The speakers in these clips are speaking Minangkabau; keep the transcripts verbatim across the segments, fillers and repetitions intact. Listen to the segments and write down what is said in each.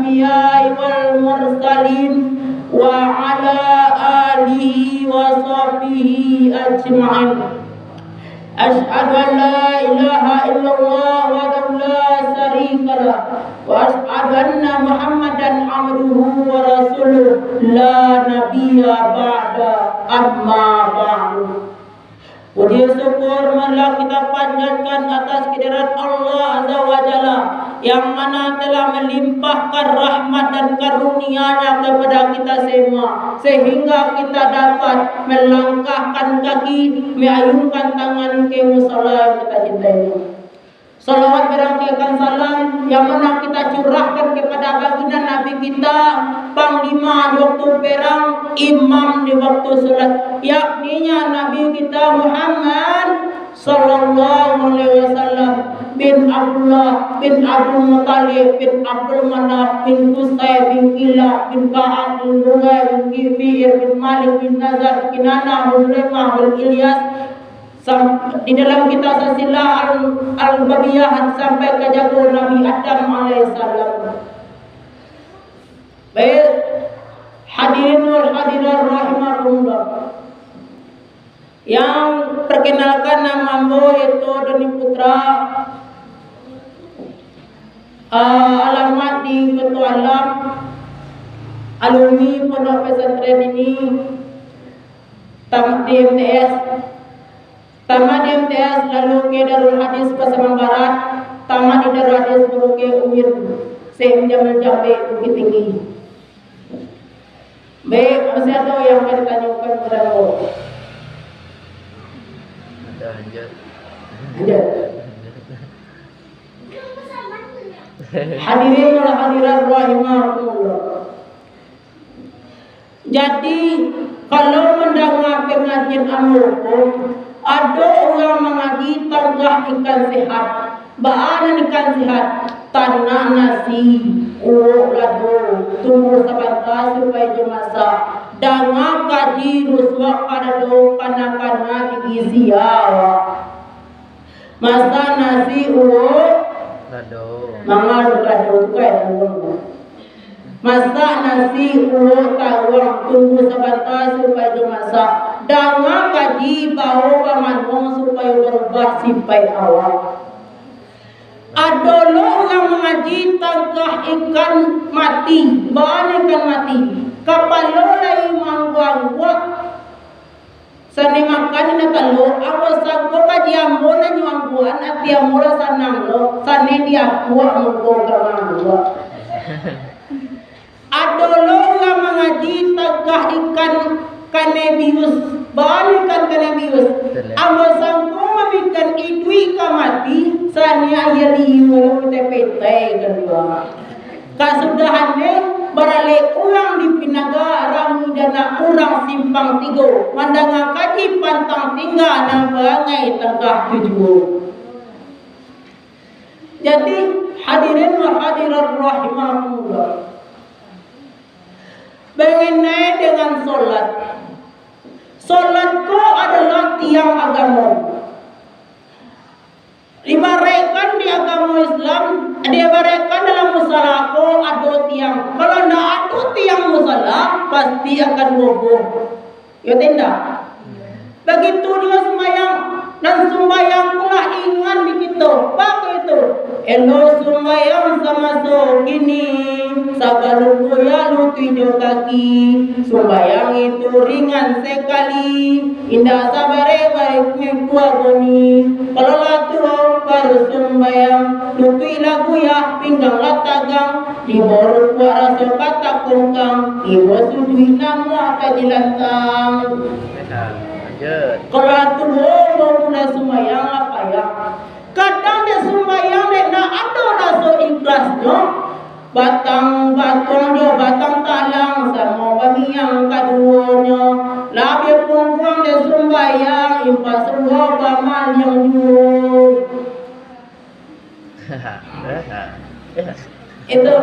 الأنبياء والمرسلين وعلى آله وصحبه أجمعين. أشهد أن لا إله إلا الله وحده لا شريك له، وأشهد أن محمدا عبده ورسوله، لا نبي بعده، أما بعد. Puji syukur marilah kita panjatkan atas kehadirat Allah Azza wa Jalla, yang mana telah melimpahkan rahmat dan karunia-Nya kepada kita semua, sehingga kita dapat melangkahkan kaki, meayunkan tangan ke musala yang kita cintai. Salawat barangkalikan salam yang mana kita curahkan kepada baginda Nabi kita, panglima di waktu perang, imam di waktu salat, yakninya Nabi kita Muhammad sallallahu alaihi wasallam bin Abdullah bin Abdul Muttalib bin Abdul Manaf bin Qusay bin Kilab bin Ka'ab bin Luwai bin Fi'ir bin Malik bin Nazar bin Kinanah bin Sulaimah bin Ilyas, Sam-, di dalam kitab Silsilah Al-, Al-Babiyah sampai ka jago Nabi Adam alaihissalam. Baik, hadirin wal hadirat rahimakumullah. Yang perkenalkan, nama ambo yaitu Doni Putra, ah, alamat di Ketua Alam, alumni Pondok Pesantren ini, tamat di M T S. Tamat di M T S, lalu ke Darul Hadis Pasaman Barat, tamat di Darul Hadis, baru ke UIN, Syekh Muzamil Jambi, Bukittinggi. Baik, masih ada yang ka ditanyakan kepada aku? Ada, lanjut. Lanjut. Hadirin wal hadirat rahimakumullah. Jadi, kalau mandanga pangajian ambo ko, ado urang mangaji tangkah ikan sehat. Baa nan ikan sehat? Tanak nasi, uwok lado, tunggu sabanta supayo jo masak. Danga kaji rusuak padado, kana-kana gigi sia awak. Masak nasi uwok lado. Mangan lado tu kan, masak nasi uwok tawuang, tunggu sabanta supayo masak. Danga kaji bao bamanuang supayo barubah sipaik awak. Ado lo urang mangaji tangkah ikan mati, baa ikan mati, kapalo lai mangguang-guang. Sane makan indak talok, ambo sangko kaji ambo nan nyuang buan, ati ambo lah sanang lo, sane diapuak mangko ka mangko. Ado lo urang mangaji tangkah ikan kanebius, baa ikan kanebius. Betul, ya. Ambo sangko mamikan iduik ka mati, sane aia liu lo petai-petai ka lua. Kasudahannyo, baralek urang di Pinaga, rami danak urang Simpang Tigo, mandanga kaji pantang tingga nan parangai tangkah tu juo. Jadi, hadirin wa hadirat rahimakumullah. Mengenai dengan solat. Solat ko adalah tiang agamo. Diibaratkan di agamo Islam, diibaratkan dalam musala ko ado tiang. Kalau ndak ado tiang musala, pasti akan roboh. Yo tidak? Bagitu juo sumbayang. Nan sumbayang pulo ingan di kito. Baa itu? Elok sumbayang samaso kini, sabalun buya lutuik jo kaki. Sumbayang itu ringan sakali. Indak sabarek-barek kuago ni. Kalau lah tuo baru sumbayang, lutuik lah guyah, pinggang lah tagang, di bawah rukuak raso ka takongkang, di bawah sujuik namuah ka jilantang. Lanjut. Kalau lah tuo baru mulai sumbayang lah payah. Kadang dek sumbayang dek ndak ado raso ikhlasnyo. Batang batuang jo batang talang samo bamiang kaduonyo. Labiah pungguang dek sumbayang, impak suruah bamaliang juo. Itu.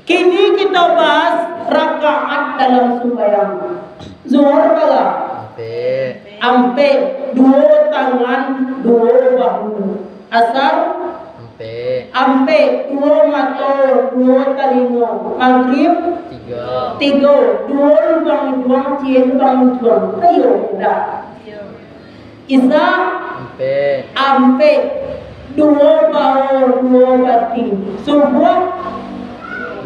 Kini kito bahas rakaat dalam sumbayang. Zuhur bara? Ampek. Ampek. Duo tangan, duo bahu. Asar? Ampek. Ampek, duo mato, duo talingo. Magrib? Tigo. Tigo, duo lubang iduang, ciek lubang ujuang. Iyo, indak? Isya? Ampek. Ampek. Duo paho, duo batin. Subuah?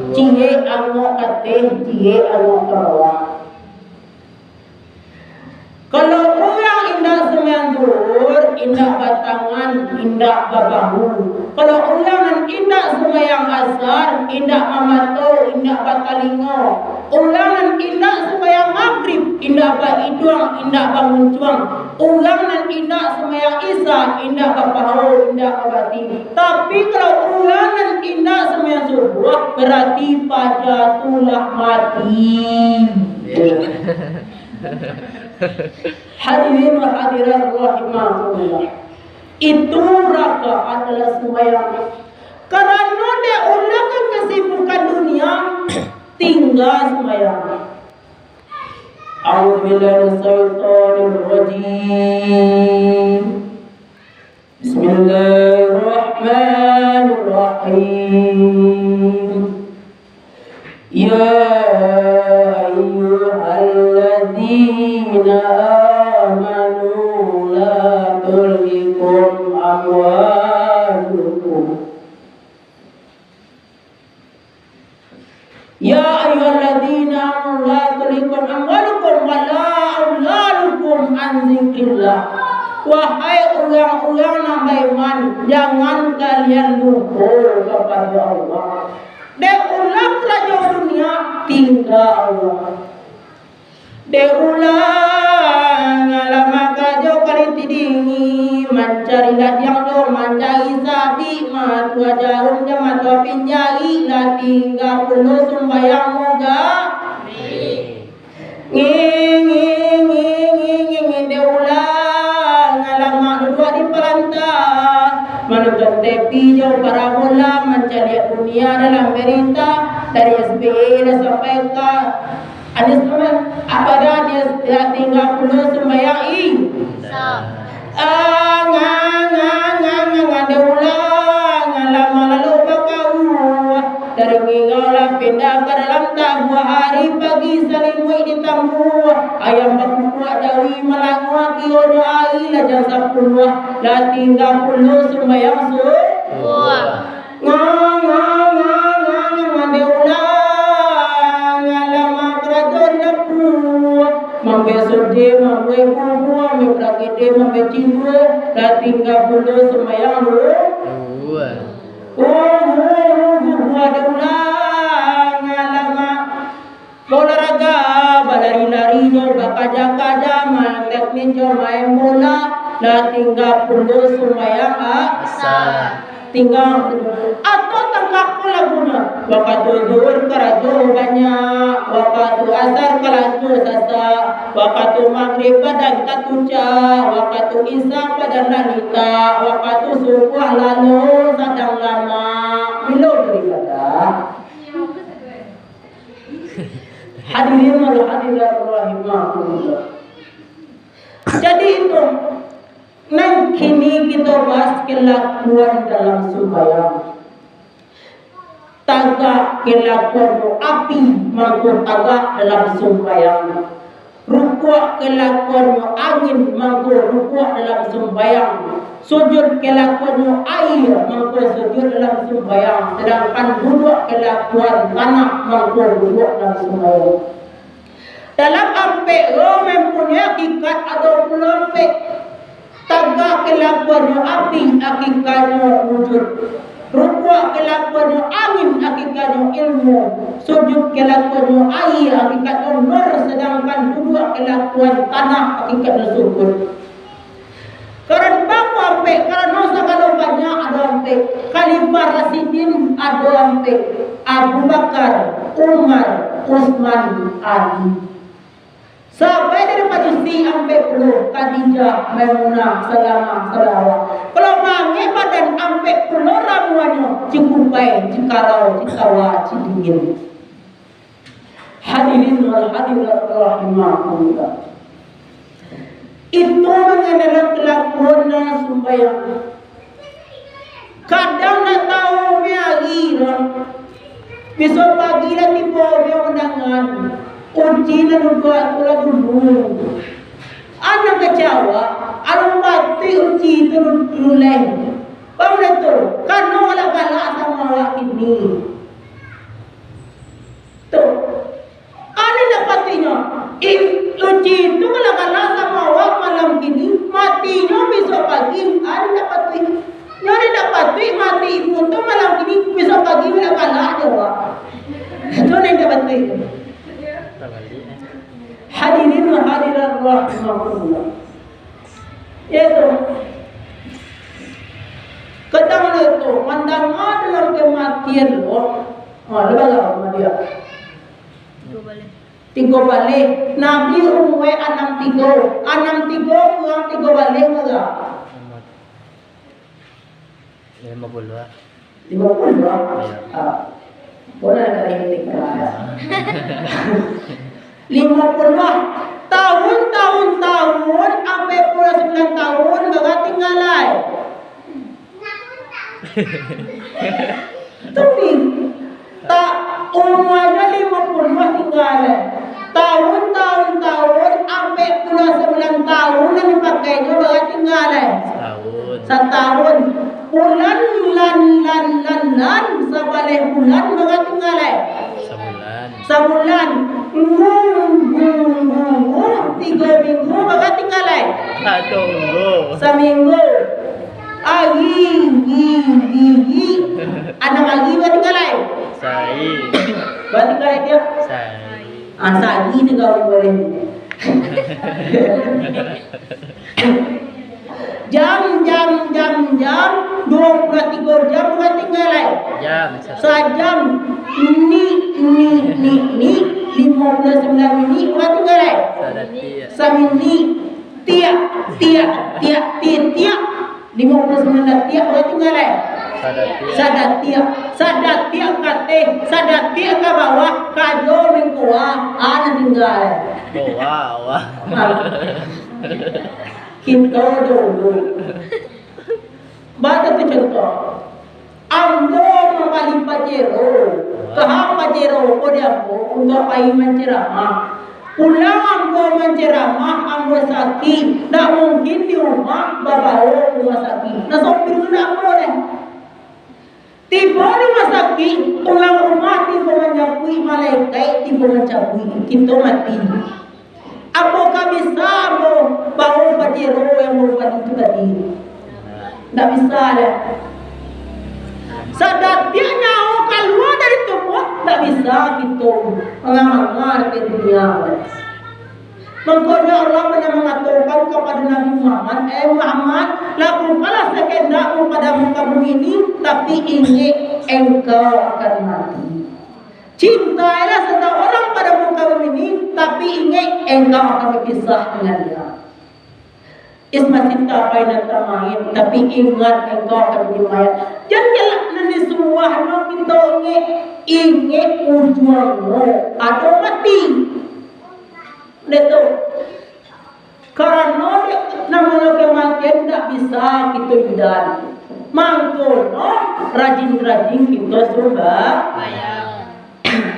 Duo. Ciek angok ka ateh, ciek angok ka bawah. Kalau urang indak sumbayang zuhur, indak batangan, indak bapahu. Kalau urang nan indak sumbayang asar, indak bamato, indak batalingo. Urang nan indak sumbayang magrib, indak baiduang, indak banguncuang. Urang nan indak sumbayang isya, indak bapaho, indak babati. Tapi kalau urang nan indak sumbayang subuah, berarti paja tu lah mati. Hadirin wa hadirat rahimakumullah. Itu rakaat adalah sumbayang. Karano dek ulah ka kasibukan dunia, tingga sumbayang. A'udzubillahi minasyaitonirrajim. Bismillahirrahmanirrahim. Ya ayyuhalladzina amanu la tulhikum amwalukum. Ya ayyuhalladzina amanu la tulhikum amwalukum wa la auladukum an zikrillah. Wahai urang-urang nan baiman, jangan kalian lupo kapado Allah. Dek ulah karajo dunia, tingga Allah. Dek ulah ngalamak karajo kaliti dingi, mancari ladiang jo mancari sabik, matua jarum jo matua pinjari, lah tingga pulo sumbayang moga. Ngi, ngi, ngi, ngi, ngi, dek ulah ngalamak duduak di parantah, manonton T V jo parabola, mancaliak dunia dalam berita, dari S B A lah sampai ka Anies Ahmad, apa dah dia, dia tingga pulo sumbayang i? Sa. Ah, nga, nga, nga, nga, nga, dia ulang, nga, lama lalu bakau. Dari ngigau lah pindah ka dalam tabuah, hari pagi salimuik di tambuah. Ayam bakukuak, jawi malangua, kio doa i lah jam sapuluah. Lah tingga pulo sumbayang su-, Wah. Nga, nga, nga, nga, nga, mandeh ulang, alamak karajo di dapua. Mambia sodeh, mambuek bubua, mambia pragede, mambia cindua, lah tingga pulo sumbayang lu. Dua. Uh, uh, uh, uh, uh, ada ulang, alamak. Baolahraga, balari-lari jo bakaja-kaja, main teknik jo main bola, lah tingga pulo sumbayang a-, Asa. Tingga atau tangkah ko lagunyo. Wakatu zuhur karajo banyak, wakatu asar kalaco sasak, wakatu magrib badan katucak, wakatu isya badan lalita, wakatu subuah lalo sadang lamak. Bilo baribadah? Hadirin wal hadirat rahimakumullah. Jadi itu, nan kini kito bahas kelakuan dalam sumbayang. Tagak kelakuannyo api, mangko tagak dalam sumbayang. Rukuak kelakuannyo angin, mangko rukuak dalam sumbayang. Sujud kelakuannyo aia, mangko sujud dalam sumbayang. Sadangkan duduak kelakuan tanah, mangko duduak dalam sumbayang. Dalam ampek roh mempunyai hakikat ado pulo ampek. Tagak kelakuannyo api, hakikatnyo wujud. Rukuak kelakuannyo angin, hakikatnyo ilmu. Sujud kelakuannyo aia, hakikatnyo nur, sadangkan duduak kelakuan tanah, hakikatnyo sukun. Karano baa ampek? Karano sagalo banyak ado ampek. Khalifah Rasidin ado ampek. Abu Bakar, Umar, Utsman, Ali. Sabai dari padusi ampek puluah, Khadijah, Maimunah, Salamah, Salawah. Kalau maangek badan ampek puluah ramuanyo, Cikumbai, Cikarau, Citawa, Cidingin. Hadirin wal hadirat rahimakumullah. Itu mangandalkan kelakuan dalam sumbayang. Kadang ndak tahu me ari doh. Bisuak pagi lah tibo me undangan. Uji nan duduak tu lah dulu. Anak kecewa, alun patuik uji tu luleh. Bang dah tu, kano galak-galak samo awak kini. Tu. Ado ndak patuiknyo? Ih, uji tu galak-galak samo awak malam kini, matinyo bisuak pagi, ado ndak patuik? Nyo ado ndak patuik mati ibu tu malam kini, bisuak pagi galak-galak jo awak. Tu nan ndak patuik. Hadirin wa hadirat rahimakumullah. Iyo tu. Kadang lah tu, mandanga dalam kematian tu. Ha, lebalah sama dia. Tigo baleh. Tigo baleh. Nabi umua anam tigo. Anam tigo kurang tigo baleh bara? Lima puluah. Lima puluah? Iyo. Ah. Boleh dari tiga. Lima puluah. Tahun, tahun, tahun, ampek puluah sambilan tahun, bara tingga lai? Tapi, tak, umuanyo lima puluah tingga lai. Tahun, tahun, tahun, ampek puluah sambilan tahun nan dipakainyo bara tingga lai? Satahun. Satahun. Bulan, lan, lan, lan, lan, sabaleh bulan bara tingga lai? Sabulan. Sabulan. Minggu, minggu, minggu, tigo minggu bara tingga lai? Satu minggu. Saminggu. Ari, gi, gi, gi. Anam ari bara tingga lai? Sahari. Bara tingga lai dia? Sahari. Ah, sahari tingga urang boleh. Jam, jam, jam, jam, duo puluah tigo jam bara tingga lai? Jam, sa- Sajam, ni, ni, ni, ni, limo puluah sambilan minik bara tingga lai? Sadatiak. Saminik, tiak, tiak, tiak, tiak, tiak, limo puluah sambilan tiak bara tingga lai? Sadatiak. Sadatiak, sadatiak ka ateh, sadatiak ka bawah, kajo mingkoa, ah, nan tingga lai. Doa, wah. Ah. Kito dulu. Baa tu contoh. Ambo mambali Pajero. Kaha Pajero ko di ambo untuak pai manceramah. Pulang ambo manceramah, ambo sakik. Ndak mungkin di rumah babao ka rumah sakik. Nah, sopir tu ndak ambo deh. Tibo di rumah sakik, urang rumah tibo manjapuik, malaikat tibo mancabuik, kito mati. Apokah bisa ambo bao Pajero yang baru bali tu tadi? Ndak bisa doh. Sadatiak nyawo kalua dari tubuah, ndak bisa kito manga-manga dari dunia. Mangkonyo Allah pernah mangatokan kapado Nabi Muhammad, "Eh Muhammad, lakukanlah sakandak-Mu pado muka bumi ini, tapi ingek, engkau akan mati. Cintailah seseorang pado muka bumi ini, tapi ingek, engkau akan bapisah dengan dia." Isma cinta painah tamain, tapi ingat engkau akan jadi mayat. Jan galak nan disuruahnyo kito ingek, ingek ujuangnyo ado mati. Dek tu, karano dek namonyo kematian ndak bisa kito hindari. Mangkonyo rajin-rajin kito sumba-,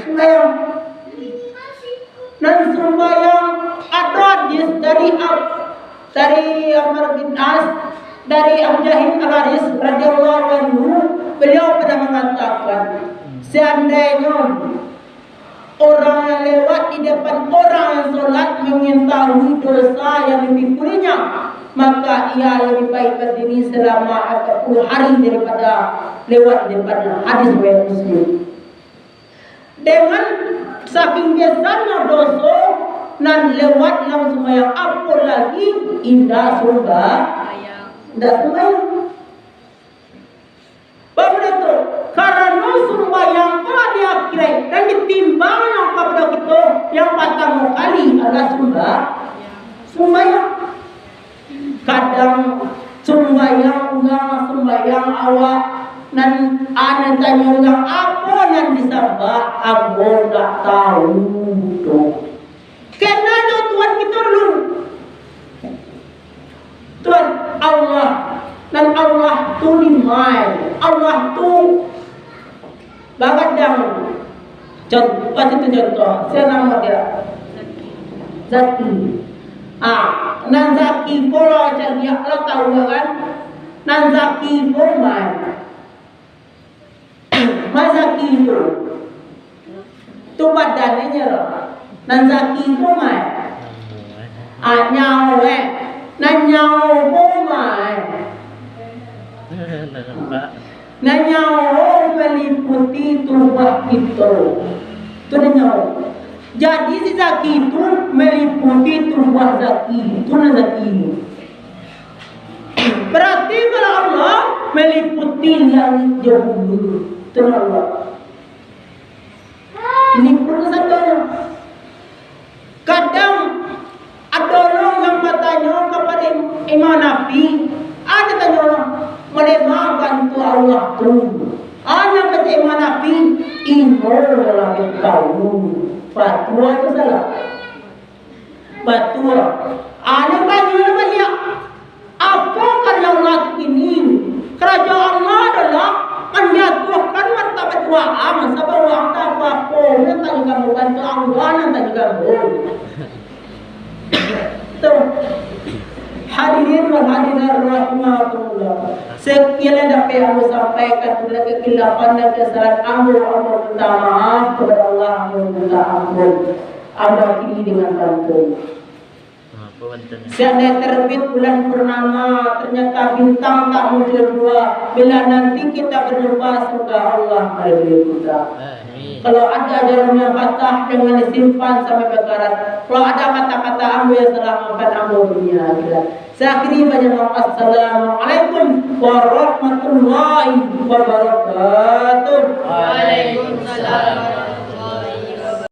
sumbayang. Nan sumbayang, ado hadis dari Ab-, dari Amr bin As, dari Abu Jahil Al-Haris radhiyallahu anhu, beliau pernah mengatakan, seandainyo orang yang lewat di depan orang yang sholat mengetahui dosa yang dipikulinya, maka ia lebih baik berdiri selama empat puluh hari daripada lewat di depannya. Hadis riwayat Muslim. Dengan saking besarnyo doso nan lewat dalam sumbayang, apo lagi indak sumba-, indak sumbayang. Baru tu, karano sumbayang ko di akhirat, dan ditimbang nan kapado kito yang partamo kali adalah sumba-, sumbayang. Kadang sumbayang urang, sumbayang awak, nan, a, nan tanyo urang, "Apo nan disambah?" "Ambo ndak tahu tu." Kena jo Tuhan kito dulu. Tuhan Allah, nan Allah tu limo. Allah tu bagadang. Contoh, apa tu contoh? Sia namo dia? Zaki. Ah, nan Zaki ko lah caliak lah, tahu kan? Nan Zaki ko mah. Mah Zaki tu. Tu badannyo lah. Nan Zaki ko mah. Ah, nyawo, eh. Nan nyawo ko mah, eh. Nan nyawo maliputi tubuah kito. Tu nan nyawo. Jadi si Zaki tu maliputi tubuah Zaki. Tu nan Zaki tu. Berarti kalau Allah maliputi langik jo bumi. Tu nan Allah. Ini pun sadonyo. Kadang ado urang nan batanyo kapado Imam Nafi, ado tanyo urang, "Malema bantu Allah tu?" Ado kata Imam Nafi, "Inyo lah tahu." Batua tu salah? Batua. Ado tanyo urang baliak. Apo karano Allah tu kini? Karajo Allah adolah manjatuahkan martabat urang, sabab urang tak apo-apo. Nan tanyo kamu bantu Allah, nan tanyo kamu. Tu. Hadirin wal hadirat rahimakumullah. Sekian yang dapat ambo sampaikan, bila kekhilafan dan kesalahan ambo, ambo minta maaf kepada Allah, ambo minta ampun. Ambo akhiri dengan pantun. Seandai terbit bulan purnama, ternyata bintang tak muncul jua. Bila nanti kita berjumpa, semoga Allah meridai kita. Amin. Kalau ada jarum yang patah, jangan disimpan sampai bekarat. Kalau ada kata-kata ambo yang salah, maafkan ambo dunia akhirat. Saya akhiri banyak maaf. Assalamualaikum warahmatullahi wabarakatuh.